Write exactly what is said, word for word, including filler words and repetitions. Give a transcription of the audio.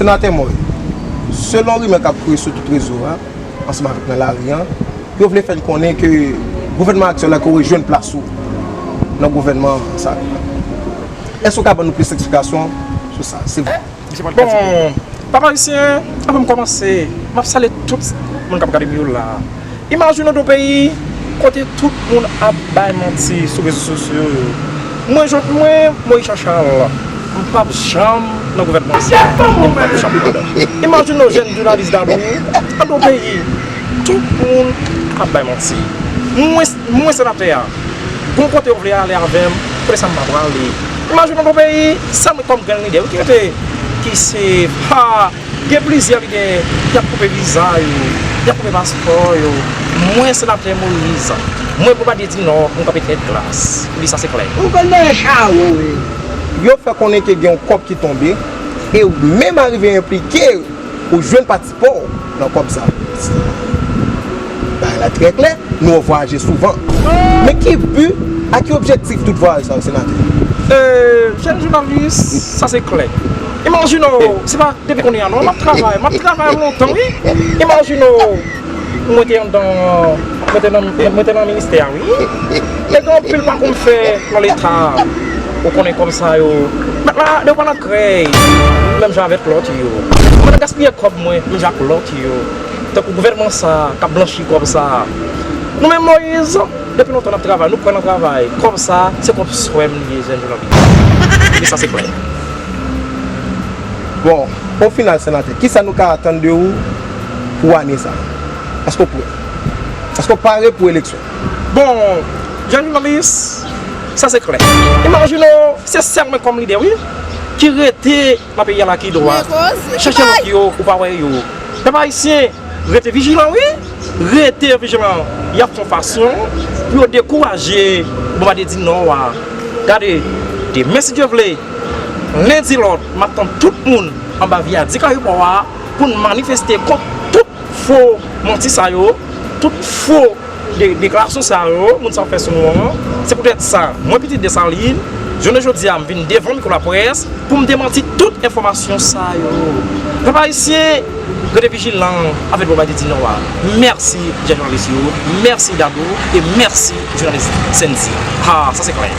Senatè Moy, selon rimè k ap kouri sou tout rezo a, ansanm avèk nan lari a, yo vle fè n konnen ke gouvènman aktyèl la korije jwenn plas ou nan gouvènman sa. Èske w ka ban nou plis eksplikasyon sou sa, silvouplè? Bon, pèp ayisyen, anvan m kòmanse, m ap salye tout moun k ap gade m yo la. Imajine w nan yon peyi kote tout moun ap bay manti sou rezo sosyo yo. Mwen, jwenn mwen, Moyiz Jan Chal, m p ap janm nan gouvènman sa, e m p ap janm ladan. Imajine w, jèn jounalis Dadou, nan yon peyi, tout moun ap bay manti. Mwen, mwen senatè a, gon kote w vle ale avè m, kote sa m pa prale. Imajine w nan yon peyi, sèl mwen kòm grenn lidè wi ki rete, ki se, ha, gen plizyè lidè ki ap koupe viza yo, y ap koupe paspò yo. Mwen, senatè Moyiz, mwen, Bòmbadye di Nò, m kanpe tèt glas. Wi, sa se klè. Ou konn nan chawon, wi. Yo fè konnen ke gen yon kòb ki tonbe, e w menm arive enplike ou jwenn pati pa w nan kòb sa. Bagay la trè klè, nou wè w vwayaje souvan. Men ki bi ak ki objektif tout vwayaj sa yo, senatè? Euh, jèn jounalis, sa se klè. Imajine w, se pa depi kounye a non, m ap travay, m ap travay lontan, wi. Imajine w, mwen te anndan, mwen te nan, mwen te nan ministè a, wi. E gen anpil pakou m fè nan Leta. Ou konnen kòb sa yo. Mèt la, depi w pa nan krèy, menm jan avèk lòt yo. Mwen nan gaspiye kòb mwen, menm jan ak lòt yo. Tankou gouvènman sa k ap blanchi kòb sa. Nou menm Moyiz, depi lontan n ap travay, nou kwè nan travay. Kòb sa, se kòb swè m li ye, jèn jounalis. E sa se klè. Bon, o final, senatè, kisa nou ka atann de ou pou ane sa? Èske w prè? Èske w pare pou eleksyon? Bon, jèn jounalis, sa se klè. Imajine w, se sèl mwen kòm lidè, wi, ki rete nan peyi a la ki dwat. Chèche lòt yo, ou pa wè yo. Pèp ayisyen, rete vijilan, wi. Rete vijilan. Y ap fè yon fason pou yo dekouraje Bòmbadye di Nò a. Gade, demen, si Dye vle, lendi lòd, m ap tann tout moun anba vyadik ayewopò a pou n manifeste kont tout fo manti sa yo, tout fo de-, deklarasyon sa yo, moun sa ap fè sou nou an. Se poutèt sa, mwen, Pitit Desalin, jounen jodi a, m vin devan mikwo laprès pou m demanti tout enfòmasyon sa yo. Pèp ayisyen, rete vijilan avèk Bòmbadye di Nò a. Mèsi, jèn jounalis yo. Mèsi, Dadou. E mèsi, jounalis Sendy. Ha, sa se klè.